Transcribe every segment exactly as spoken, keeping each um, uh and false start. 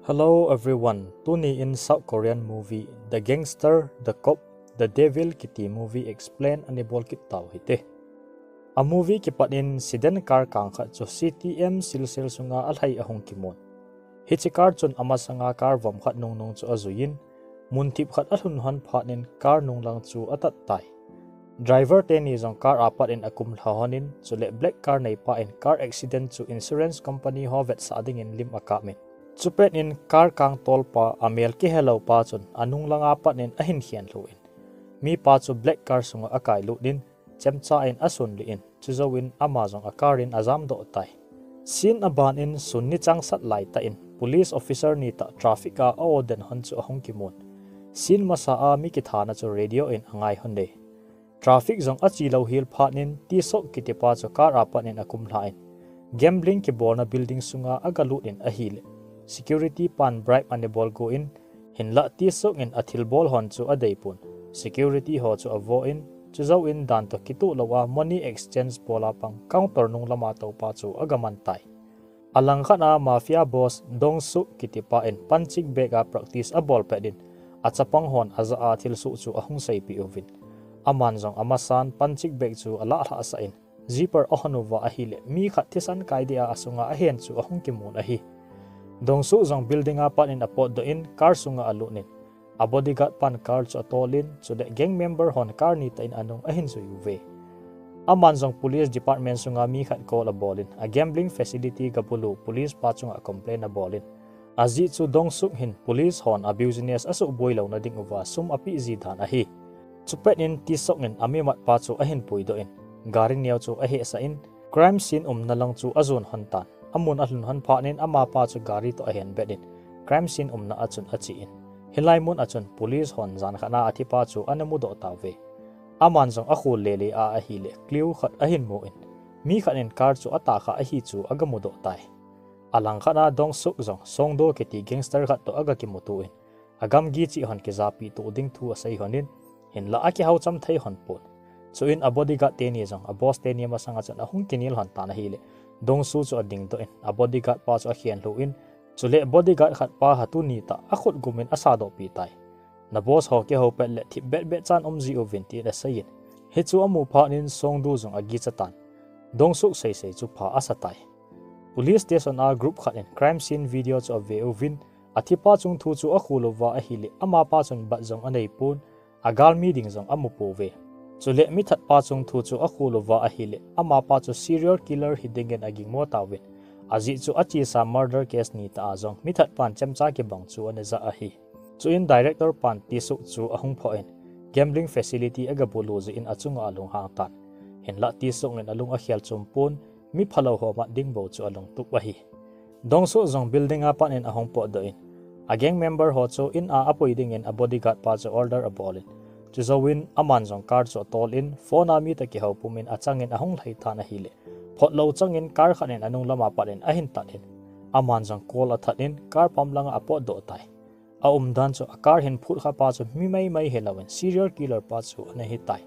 Hello everyone, tuni in South Korean movie The Gangster, The Cop, The Devil kiti movie explain ana bol kit tau hite. A movie kipat in siden car kang khat chu C T M Silsel sunga alhai ahung kimun. Hiche car chun amasanga car vom khat nungnung chu ajuiyin, mun thip khat alhun hon phat in car nunglang chu atat tai. Driver teni jong car apat in akum lha hon in, chule black car neipa in car accident chu insurance company ho vetsah dingin lim akap in. Chupet in car kang tolpa amel kihelou pa chun anunglang apat in ahin khen lhu in. Mipa chu black car sunga akai lut in, chemcha in asun lih in, chujou in ama jong a car in ajam doh tai. Scene aban in sun ni chang sat lai tah in, police officer ni tah traffic a a-o den hon chu ahung kimun. Scene masa a mi kithana chu radio in angai hon e. Traffic jong achi lou hel phat in Tisok kitipa chu car apat in akum lha in, gambling kibolna building sunga agalut in ahile, security pan bribe ana bol go in, hinlah Tisok in athil bol hon chu adei pon, security ho chu avo in, chujou in dan toh kitoh lou a money exchange bol a pang counter nunglam a toupa chu agaman tai. Alangkhat a mafia boss Dongsuk kitipa in punching bag a practice abol pet in, achapang hon ajah a thilsoh chu ahung seipeh uvin. Aman jong amasan punching bag chu alah lhah sah in, zipper ahon uva ahile, mi khat thisan kai dia asunga ahen chu ahung kimun ahi. Dongsuk jong building apat in apotdoh in car sunga alut in, a bodyguard pan car chu atol in, chule gang member hon car ni tah in anung ahin jui uve. Aman jong police department sunga mi khat call abol in, a gambling facility gabulu police pa chunga complain abol in, ajeh chu Dongsuk hin police hon a business asuhboi louna ding uva sum apeh ji dan ahi. Chupet in Tisok in amimat pa chu ahin puidoh in, gari neo chu ahehsah in, crime scene umna lang chu ajon hon tan. Amun alhun hon phat in amapa chu gari toh ahen bet in, crime scene umna a chun ache in. Hilai mun a chun police hon jan khat a athipa chu ana mudoh tauve. Aman jong akhol lele a ahile, clue khat ahin mu in, mi khat in car chu atah kha ahi chu agamudoh tai. Alangkhat a Dongsuk jong Songdo kiti gangster khat toh agakimuto in, agamgi cheh hon kijapi toh ding thu asei hon in, hinlah akihao cham thei hon pon. Chuin a bodyguard teni jong a boss teni masanga chun ahung kinel hon tan ahile, Dongsuk chu adingdoh in, a bodyguard pa chu akhen lhu in, chule bodyguard khat pa ha tuni tah akhut gum in asadoh pi tai. Na boss ho kihou pet le thip betbet chan um ji uvin, tin asei in. Hichu amu phat in Songdo jong agicha tan. Dongsuk seisei chu pha asa tai. Police station a group khat in crime scene video chu ave uvin, athipa chung thu chu akhol uva ahile, amapa chun bat jong anei pon, agalmi ding jong amu pouve. Chule mithat pa chung thu chu akhol uva ahile, amapa chu serial killer hiding in agingmo tauvin, ajeh chu achesa murder case ni tah a jong mithat pan chemcha kibang chu ana jah ahi. Chuin director pan Tisuk chu ahung phoh in, gambling facility agabulu jeh in achunga alunghang tan. Hinlah Tisuk in alung akhel chom pon, mi phalou ho mat ding bou chu alungtup ahi. Dongsuk jong building apat in ahung potdoh in, a gang member ho chu in a apui dingin a bodyguard pa chu order abol in, chujouvin aman jong car chu atol in, phone a mi toh kihou pum in achangin ahung lhai tan ahile, photlou changin car khat in anunglam apat in ahin tat in, aman jong call athat in, car pam langa apotdoh tai. Aumdan chu a car hin phut kha pa chu mi maimai hilouvin serial killer pa chu ana hitai.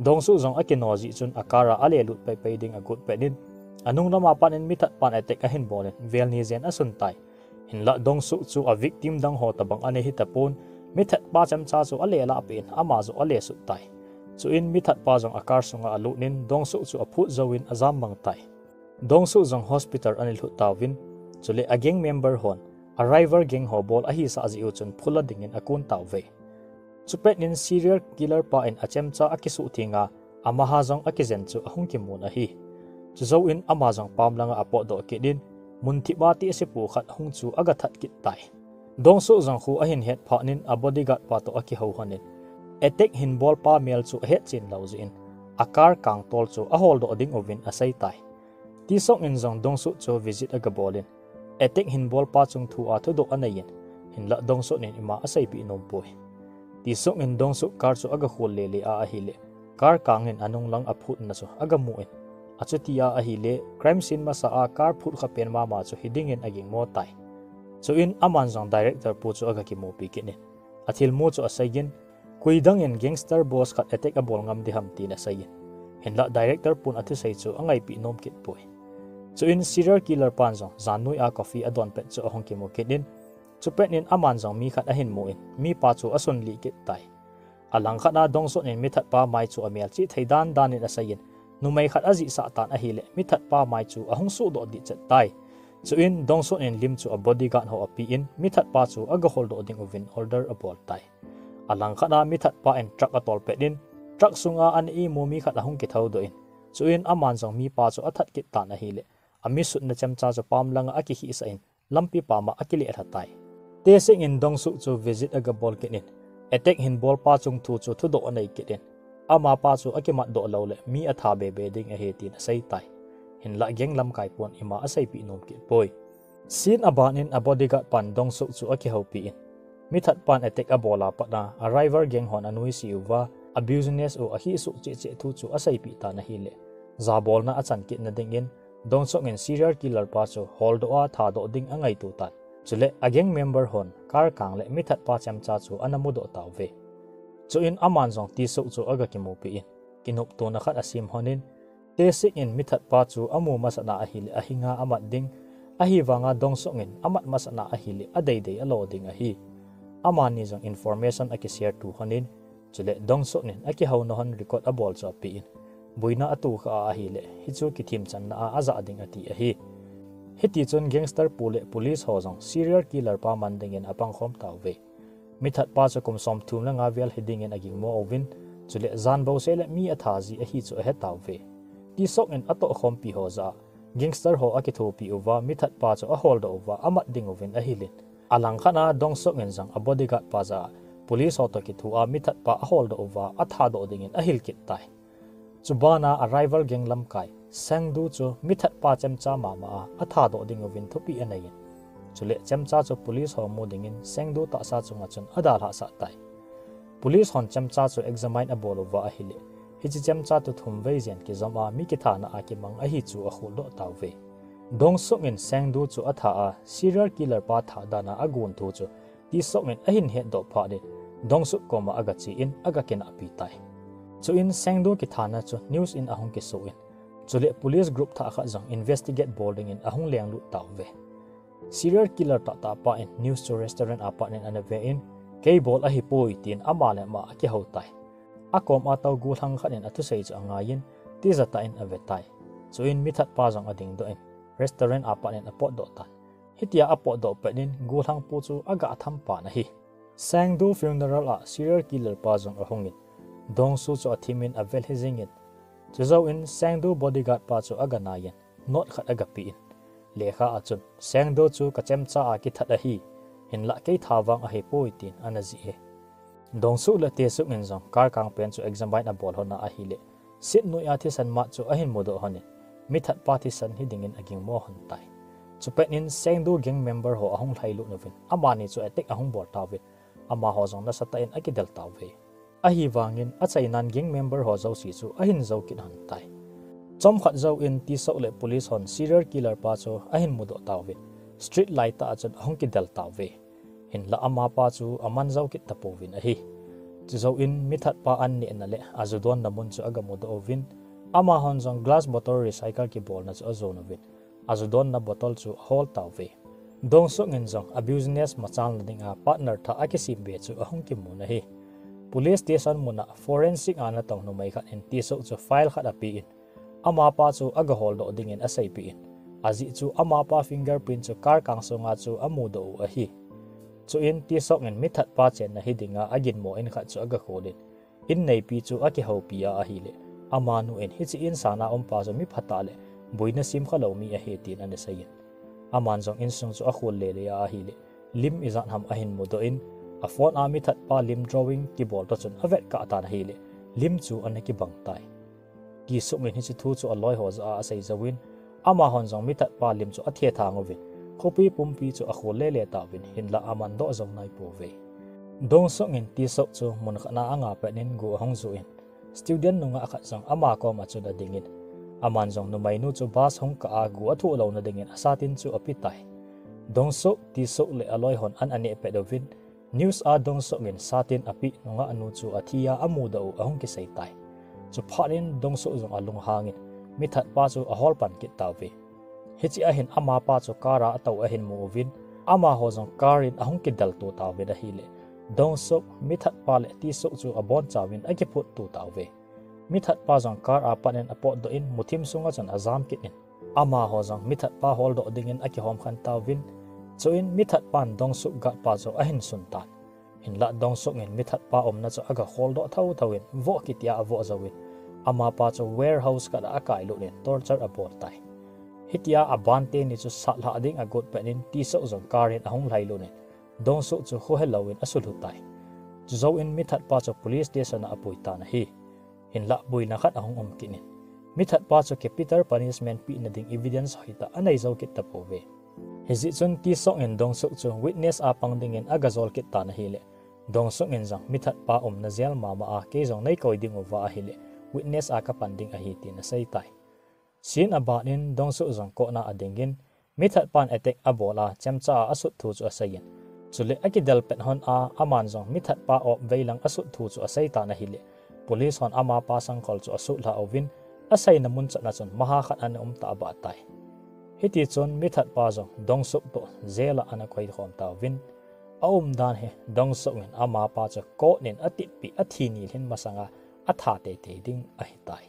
Dongsuk jong akino jeh chun a car a alelut paipai ding agot pet in, anunglam apat in mithat pan attack ahin bol in, vel ni jen asun tai. Hinlah Dongsuk chu a victim dang ho tobang ana hitapon, mithat pa chemcha chu alelah peh in, ama jong alesut tai. Chuin mithat pa jong a car sunga alut in, Dongsuk chu aphut jouvin ajam mang tai. Dongsuk jong hospital ana lhut tauvin, chule a gang member hon a rival gang ho bol ahisah jeh u chun phula dingin akon tauve. Chupet in serial killer pa in achemcha akisuh thenga, amaha jong akijen chu ahung kimun ahi. Chujouvin ama jong pam langa apotdoh kit in, mun thip a tehsepu khat hung chu agathat kit tai. Dongsuk jong khu ahin het phat in a bodyguard pa toh akihou hon in, attack hin bol pa mel chu ahetchen lou jeh in, a car kangtol chu aholdoh ding uvin asei tai. Tisuk in jong Dongsuk chu visit agabol in, attack hin bol pa chung thu a thudoh anei in, hinlah Dongsuk in ima aseipeh nompoi. Tisuk in Dongsuk car chu agakhol lele a ahile, car kang in anunglang aphutna chu agamu in, achuti a ahile, crime scene masa a car phut kha pen mama chu hiding in agingmo tai. Chuin aman jong director pu chu agakimupi kit in, athilmu chu asei in, koi dang in gangster boss khat attack abol ngam diham, tin asei in, hinlah director pun athusei chu angaipeh nom kit poi. Chuin serial killer pan jong jannoi a coffee adon pet chu ahung kimu kit in, Chupet in aman jong mi khat ahin mu in, mipa chu asunlih kit tai. Alangkhat a Dongsuk in mithatpa mai chu amelchih thei dandan in asei in, numei khat ajihsah tan ahileh, mithatpa mai chu ahung suhdoh dih chet tai. Chuin Dongsuk in lim chu a bodyguard ho ape in, mithatpa chu agaholdoh ding uvin order abol tai. Alangkhat a mithatpa in truck atol pet in, truck sunga ana imu mi khat ahung kithoudoh in, chuin aman jong mipa chu athat kit tan ahileh, amisutna chemcha chu pam langa akikhisah in, lampi pama akileh lha tai. Taesik in Dongsuk chu visit agabol kit in, attack hin bolpa chung thu chu thudoh anei kit in, amapa chu akimatdoh louleh mi atha bebe ding ahi tin asei tai. Hinlah gang lamkai pon ima aseipeh nom kit poi. Scene aban in a bodyguard pan Dongsuk chu akihoupi in, mithatpan attack abol a pat a rival gang hon anuisat uva, a business u ahisuh cheh cheh thu chu aseipeh tan ahileh, jabolna achan kitna dingin, Dongsuk in serial killer pa chu holdoh a thadoh ding angaito tan. Chuleh a gang member hon car kang le mithatpa chemcha chu ana mudoh tauve. Chuin aman jong Taesuk chu agakimupi in, kinoptona khat asem lhon in, Taesik in mithatpa chu amu masat na ahileh ahinga amat ding, ahivanga Dongsuk in amat masat na ahileh adeidei alo ding ahi. Amani jong information akishare to lhon in, chuleh Dongsuk in akihouna hon record abol chu ape in, boina ato kha a ahileh, hichu kithemchanna a ajah ding ati ahi. Hitichun gangster pu le police ho jong serial killer pa man dingin apangkhom tauve. Mithatpa chu kum somthum le nga vel hidingin agingmo uvin, chuleh jan bouseh le mi atha ji ahi chu ahetauve. Taesik in atohkhompi ho jah a gangster ho akithopi uva, mithatpa chu aholdoh uva amat ding uvin ahil in, alangkhat a Dongsuk in jong a bodyguard pa jah a police ho toh kitho a mithatpa aholdoh uva athadoh dingin ahil kit tai. Chubana a rival gang lamkai Sangdu chu mithatpa chemcha mama a athadoh ding uvin thupeh anei in, chuleh chemcha chu police ho mu dingin Sangdu tahsa chunga chun adalhah sah tai. Police hon chemcha chu examine abol uva ahileh, hiche chemcha chu thum vei jen kijom a mi kithana a kimang ahi chu akholdoh tauve. Dongsuk in Sangdu chu atha a serial killer pa thah dan a agon thu chu Taesik in ahin hetdoh phat in, Dongsuk koma agache in agakinahpi tai. Chuin Sangdu kithana chu news in ahung kiso in, chuleh police group thah khat jong investigate bol dingin ahung lenglut tauve. Serial killer tahtah pa in news chu restaurant a pat in ana ve in, kei bol ahipoi tin ama le ama akihou tai. Akom a tou gollhang khat in athusei chu angai in, tijat tah in ave tai. Chuin mithatpa jong adingdoh in, restaurant a pat in apotdoh tan. Hitia apotdoh pet in gollhang pu chu agah tham pan ahi. Sangdu funeral a serial killer pa jong ahung in, Dongsuk chu athim in avel hi jing in, chujou in Sangdu bodyguard pa chu aganai in, note khat agape in, lekha a chun, Sangdu chu kachemcha a kithat ahi, hinlah kei tha vang ahipoi tin ana jih e. Dongsuk le Taesik in jong car kang pen chu examine abol lhon a ahileh, seat noi a thisan mat chu ahin mudoh lhon in, mithatpa thisan hi dingin agingmo lhon tai. Chupet in Sangdu gang member ho ahung lhailut uvin, amani chu attack ahung bol tauvin, amaho jong nasatah in akidel tauve. Ahivangin achainan gang member ho jouse chu ahin jou kit lhon tai. Chomkhat jouvin Taesik le police hon serial killer pa chu ahin mudoh tauvin, street light tah a chun ahung kidel tauve. Hinlah amapa chu aman jou kit tapouvin ahi. Chujouvin mithatpa an nehna le ajuh donna mun chu agamudoh uvin, amahon jong glass bottle recycle kibolna chu ajon uvin, ajuh donna bottle chu ahol tauve. Dongsuk in jong a business machalna dinga partner thah akisem be chu ahung kimun ahi. Police station mun a forensic a natong numei khat in Taesik chu file khat ape in, amapa chu agaholdoh dingin aseipeh in, ajeh chu amapa fingerprint chu car kang sunga chu amudoh u ahi. Chuin Taesik in mithatpa chenna hi dinga aginmo in khat chu agakhol in, in neipi chu akihoupi a ahileh, amanu in hiche in sanga umpa chu mi phatah le boina sem khalou mi ahi tin ana sei in, aman jong insung chu akhol lele a ahileh, lim ijat ham ahin mudoh in, a phone a mithatpa lim drawing kibol toh chun avetkah tan ahileh, lim chu ana kibang tai. Taesik in hiche thu chu aloi ho jah a asei jouvin, amahon jong mithatpa lim chu athethang uvin, khopi pumpi chu akhol lele tauvin, hinlah amandoh jou naipouve. Dongsuk in Taesik chu mun khat a anga pet in go ahung ju in, student nungah khat jong ama koma chun ading in, aman jong numeinu chu bus hung kah a go athoh louna dingin asatin chu ape tai. Dongsuk, Taesik le aloi hon an aneh pet uvin, news a Dongsuk in satin apeh nungahnu chu athi a amudoh u ahung kisei tai. Chuphat in Dongsuk jong alunghang in, mithatpa chu ahol pan kit tauve. Hiche a hin amapa chu car a atou ahin mu uvin, Amaho jong car in ahung kidel to tauvin ahile, Dongsuk, mithatpa le Tisuk chu abonchauvin akiphut to tauve. Mithatpa jong car a pat in apotdoh in muthim sunga chun ajam kit in, amaho jong mithatpa holdoh dingin akihom khen tauvin, chuin mithatpan Dongsuk guard pa chu ahin sun tan. Hinlah Dongsuk in mithatpa umna chu aga holdoh thotho in voh kitia avoh jouvin, amapa chu warehouse khat a akailut in torture abol tai. Hitia aban teni chu satlhah ding agot pet in Tisuk jong car in ahung lhailut in Dongsuk chu khohe louvin asulhu tai. Chujou in mithatpa chu police station a apui tan ahi. Hinlah buina khat ahung um kit in, mithatpa chu capital punishment pehna ding evidence hoitah anei jou kit tapouve. Hijeh chun Tisuk in Dongsuk chu witness a pang dingin agajol kit tan ahile, Dongsuk in jong mithatpa umna jail mama a kei jong neikoi dinguva ahile, witness a kapan ding ahi tin asei tai. Scene aban in Dongsuk jong court a adingin, mithatpan attack abol a chemcha a asut thu chu aseiyin, chule akidel pet hon a aman jong mithatpa op veilang asut thu chu asei tan ahile, police hon amapa sangkhol chu asutlhah uvin, aseina mun chatna chun maha khat ana um tahbeh tai. Hitichun mithatpa jong Dongsuk toh jail a ana koikhom tauvin, aumdan hi Dongsuk in amapa chu court in atitpi athi nilhin masanga atha teitei ding ahitai.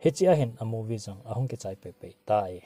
Hichea hin a movie jong ahung kichai peipei tai.